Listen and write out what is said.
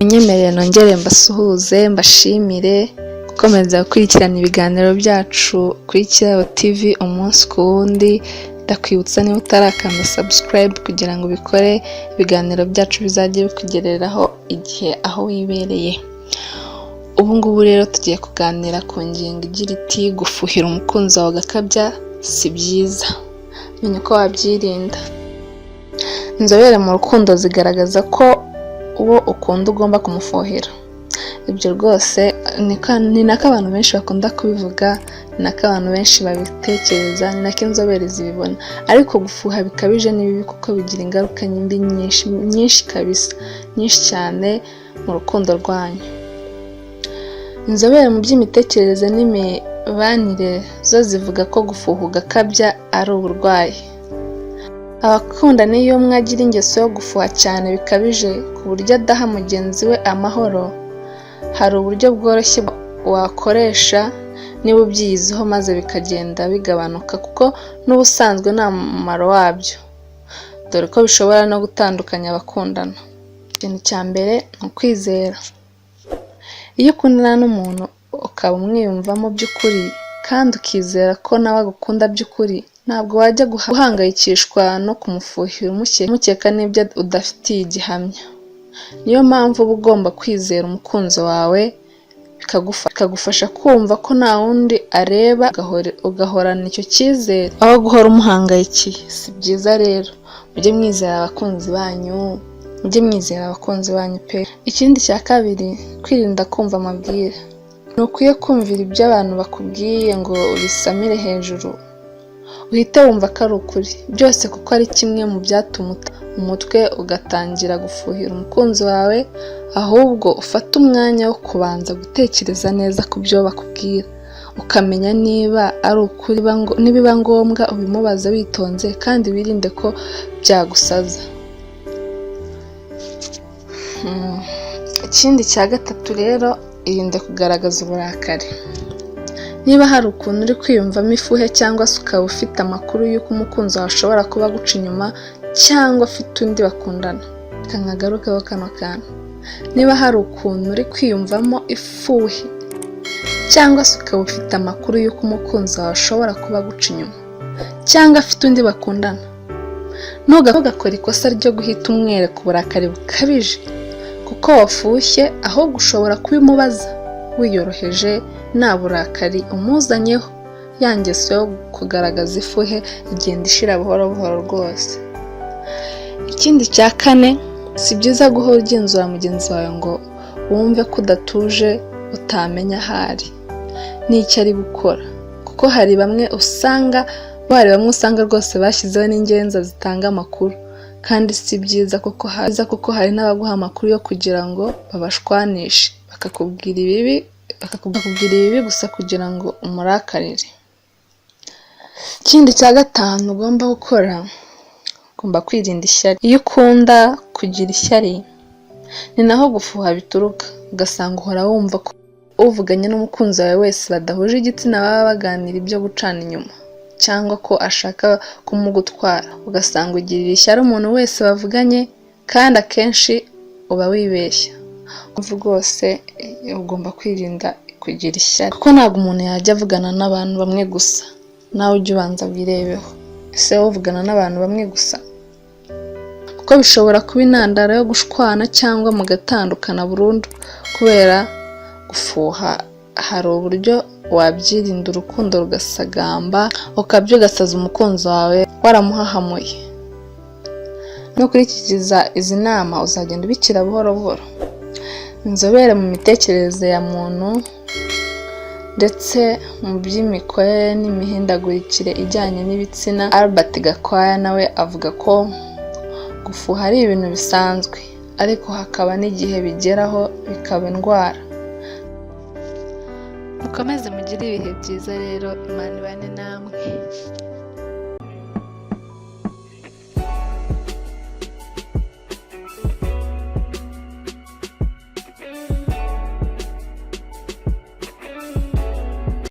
Munyemerere nongere mbasuhuze, mbashimire gukomeza gukurikirana ibiganiro byacu kuri Kirabo TV umunsi ku wundi. Ndakwibutsa, niba utarakanda subscribe kugira ngo ubikore, ibiganiro byacu bizajye bikugereraho igihe aho wibereye. Ubu ngubu rero tugiye kuganira ku ngingo igira iti: "Gufuhira umukunzi wawe ugakabya si byiza, menya uko wabyirinda." Inzobere mu rukundo zigaragaza ko uwo ukunda ugomba kumufuhira. Ibyo rwose ni nako abantu benshi bakunda kubivuga, ni nako abantu benshi babitekereza, ni nako inzobere zibibona. Ariko gufuha bikabije ni bibi kuko bigira ingaruka mbi nyinshi nyinshi kabisa, nyinshi cyane mu rukundo rwanyu. Inzobere mu by'imitekerereze n'imibanire zo zivuga ko gufuha ugakabya ari uburwayi. Abakundana, iyo umwe agira ingeso yo gufuha cyane bikabije ku buryo adaha mugenzi we amahoro, hari uburyo bworoshye wakoresha niba ubyiyiziho, maze bikagenda bigabanuka, kuko n'ubusanzwe nta mumaro wabyo, dore ko bishobora no gutandukanya abakundana. Ikintu cya mbere ni ukwizera. Iyo ukundana n'umuntu ukaba umwiyumvamo by'ukuri kandi ukizera ko nawe agukunda by'ukuri, ntabwo wajya guhangayikishwa no kumufuhira umukeka n'ibyo udafitiye igihamya. Niyo mpamvu uba ugomba kwizera umukunzi wawe, bikagufasha kumva ko nta wundi areba, ugahorana icyo cyizere aho guhora umuhangayikiye. Si byiza rero, mujye mwizera abakunzi banyu, mujye mwizera abakunzi banyu pe! Ikindi cya kabiri, kwirinda kumva amabwire. Ntukwiye kumvira ibyo abantu bakubwiye ngo ubisamire hejuru, uhite wumva ko ari ukuri byose, kuko ari kimwe mu byatuma uta umutwe ugatangira gufuhira umukunzi wawe. Ahubwo ufate umwanya wo kubanza gutekereza neza ku byo bakubwira, ukamenya niba ari ukuri. Nibiba ngombwa ubimubaze witonze kandi wirinde ko byagusaza. Ikindi cya gatatu rero, irinde kugaragaza uburakari. Niba hari ukuntu uri kwiyumvamo ifuhe, cyangwa se ukaba ufite amakuru y'uko umukunzi wawe ashobora kuba aguca inyuma cyangwa afite undi bakundana, reka nkagarukeho kano kantu. Niba hari ukuntu uri kwiyumvamo ifuhe cyangwa se ukaba ufite amakuru y'uko umukunzi wawe ashobora kuba aguca inyuma cyangwa afite undi bakundana, ntugakore ikosa ryo guhita umwereka uburakari bukabije kuko wafushye. Ahubwo ushobora kubimubaza wiyoroheje, nta burakari umuzanyeho. Ya ngeso yo kugaragaza ifuhe igenda ishira buhoro buhoro rwose. Ikindi cya kane, si byiza guhora ugenzura mugenzi wawe ngo wumve ko udatuje, utamenya aho ari n'icyo ari gukora, kuko hari bamwe usanga rwose bashyizeho n'ingenza zitanga amakuru, kandi si byiza kuko hari n'abaguha amakuru yo kugira ngo babashwanishe, bakakubwira ibibi gusa kugira ngo umurakarire. Ikindi cya gatanu ugomba gukora, ugomba kwirinda ishyari. Iyo ukunda kugira ishyari, ni naho gufuha bituruka, ugasanga uhora wumva ko uvuganye n'umukunzi wawe wese badahuje igitsina baba baganira ibyo gucana inyuma, cyangwa ko ashaka kumugutwara, ugasanga ugirira ishyari umuntu wese bavuganye, kandi akenshi uba wibeshya. Rwose ugomba kwirinda kugira ishyari, kuko ntabwo umuntu yajya avugana n'abantu bamwe gusa. Nawe ujye ubanza wirebeho: ese wowe uvugana n'abantu bamwe gusa? Kuko bishobora kuba intandaro yo gushwana cyangwa mugatandukana burundu kubera gufuha. Hari uburyo wabyirinda, urukundo rugasagamba, ukabya ugasaza umukunzi wawe waramuhahamuye. Nukurikiza izi nama, uzagenda ubikira buhoro buhoro. Inzobere mu mitekerereze ya muntu ndetse mu by'imikorere n'imihindagurikire ijyanye n'ibitsina, Albert Gakwaya, nawe avuga ko gufuha ari ibintu bisanzwe, ariko hakaba n'igihe bigeraho bikaba indwara. Mukomeze mugire ibihe byiza rero, Imana ibane namwe.